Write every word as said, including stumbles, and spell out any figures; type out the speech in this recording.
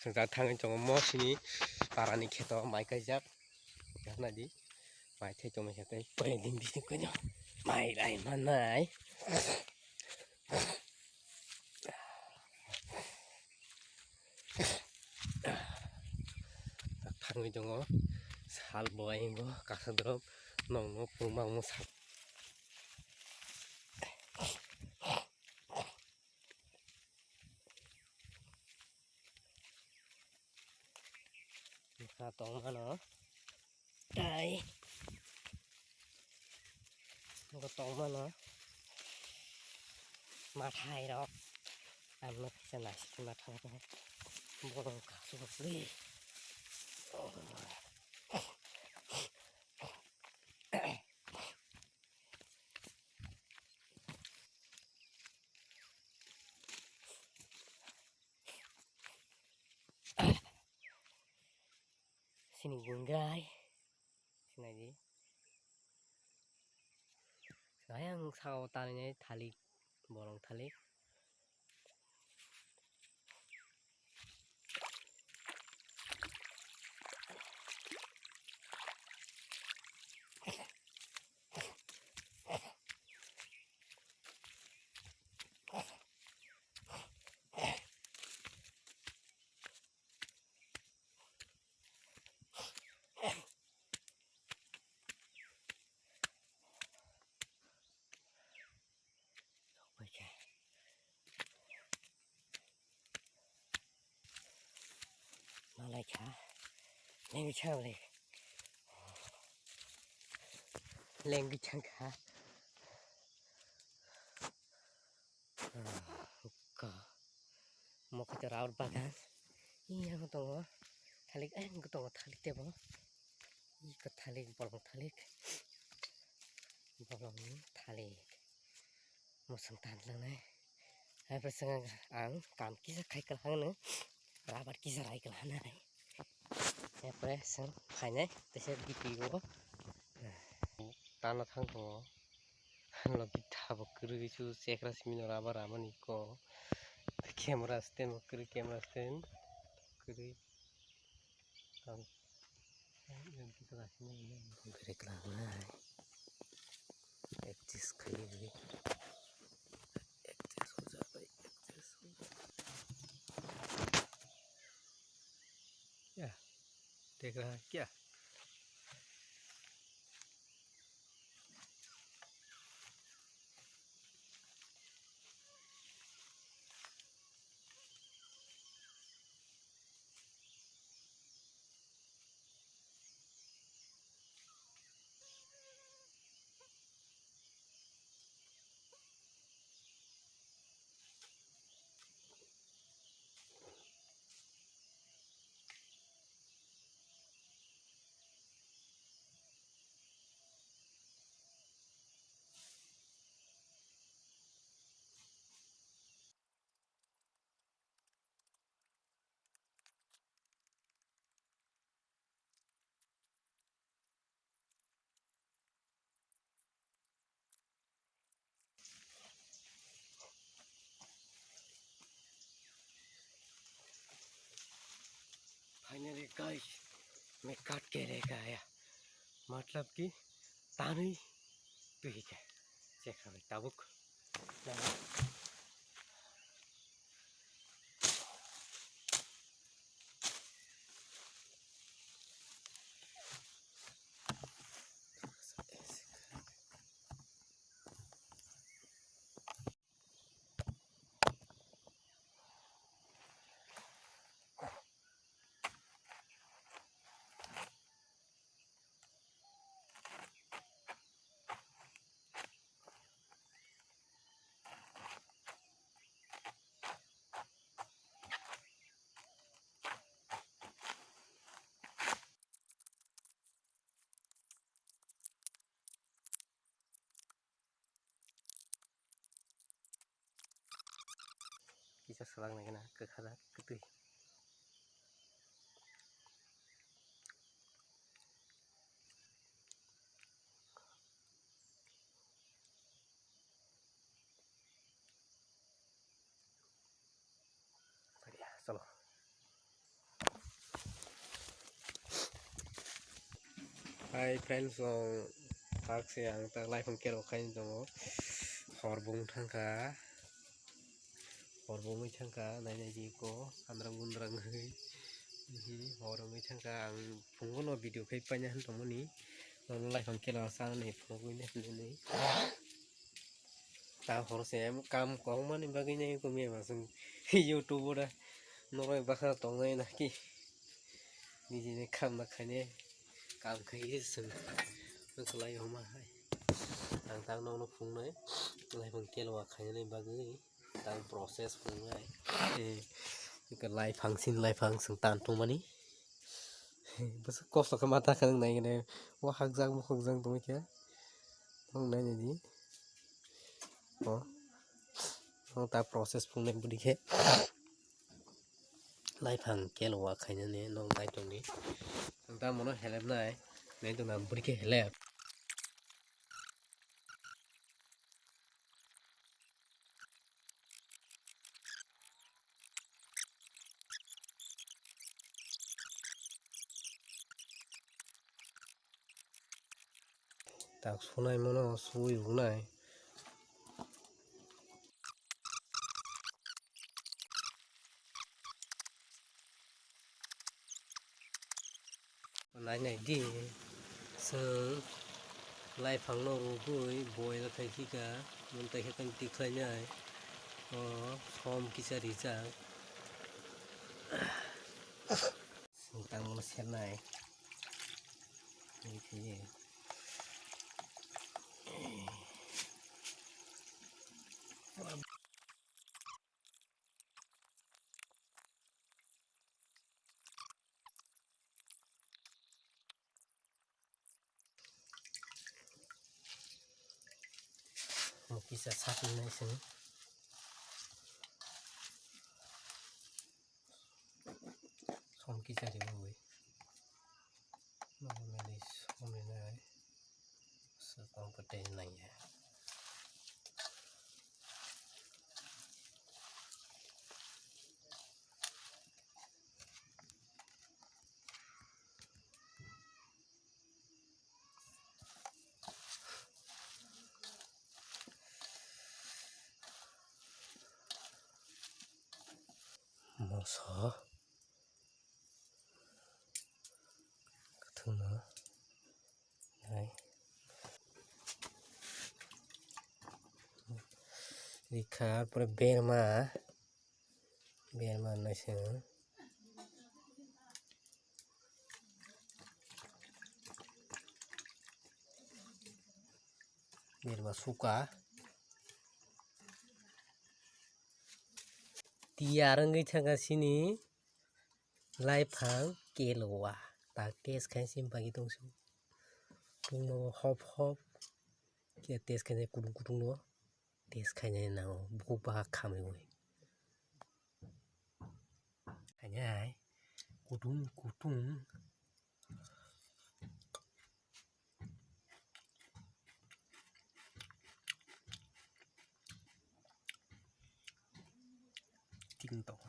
Chwng jak thangwi tongo mosini parani kheto mai kaijak. Naidi mai thai tongmani khe tei koi din bising koi no mai rai manai. Thangwi tongo sal bo ayang bo kaisa drop nokno kwbangma sal. Bwkha tongmano tai bo tongmano mathai rok ang no kisa naisik ma thang borok kasu bwsli. Sini gungrai sinai di. Ayang sao tani thalik, bolong thalik. Malai kha, lengwi chang le, lengwi chang kha. Ka mokhe to raur bagan. Iya tongo thalik, eh, tongo thalik tebo. Iko thalik, bolong thalik. Bolongni thalik. Mosong tan langnai. Hai pore swngo ang kam kisa khai kwlangno. Rabar kisa rai kwlangno hai. Hai pore swng phainai teisa D P o. Tana thang tongo. Logi thabo kwrwi su chekra simi no rabar ramani ko. Camera stand bo kwrwi camera stand kwrwi. Ang Bere kwlangna hai. Adjust khaiywi. Adjust ho ja bhai, adjust ho ja. Ya, dekh raha hai kya? Finally guys, मैं काट के लेकर आया, मतलब कि Tanvi twi khe chekha bai tabuk. Kisa swlak nai gana kwkha da kwtwi. Chalo. Hi friends, o tak se ang tak life ang kero khai tongo. Hor bung thangkha, hor bung thangkha, nai nai di ko andra gundra ngui. Hor ngui thangkha, ang phungo no video khai paina han tongmani. Nono life ang kero sa ni phungo ni ni. Ta hor se kam kong mani bagwi nai ko me ma sung YouTube ora noroi bakha tongnai na ki. Nijini khamna khainai, kam khai se chwng wng khlai homa hai. Ang tak nokno phungnai, laifang kelwa khainani bagwi tang process phungnai. Eh, eka laifang sin laifang chwng tan tongmani. Bwswk kosto khe ma ta khe nang nai khe, o hakjak bo hakjak tongwi khe. Nang nai nai di. O. Nang ta process phungnai bwdwi khe. Laifang kelwa khainani nong nai tongdi. Ang ta mono helep nai. Nai tongna bwrwi khe helep. Tak sunai mono sui rwnai. Nai nai di, chwng laifang no rwgwi boil khai khika, mwntai khe tang tikhlai nai, o som kisa rijak, chwng tang mano sernai. Mo kisa sakni nai sini. Som kisa ri mo wi. Mo meli som ri nai. Sa kong pete nai ya. Moso. Kwthwngno hai. Rikha, pore berma. Berma naising. Berma suka. Tiyar wngwi thangkha sini laifang kelowa. Tak test khai sini bagwi tongsu. Tungno hop hop. Khe test khai kutung kutung no. Test khainai nango, bukhuk bahak khamwi wi. Khainai, kutung, kutung. Ting tong.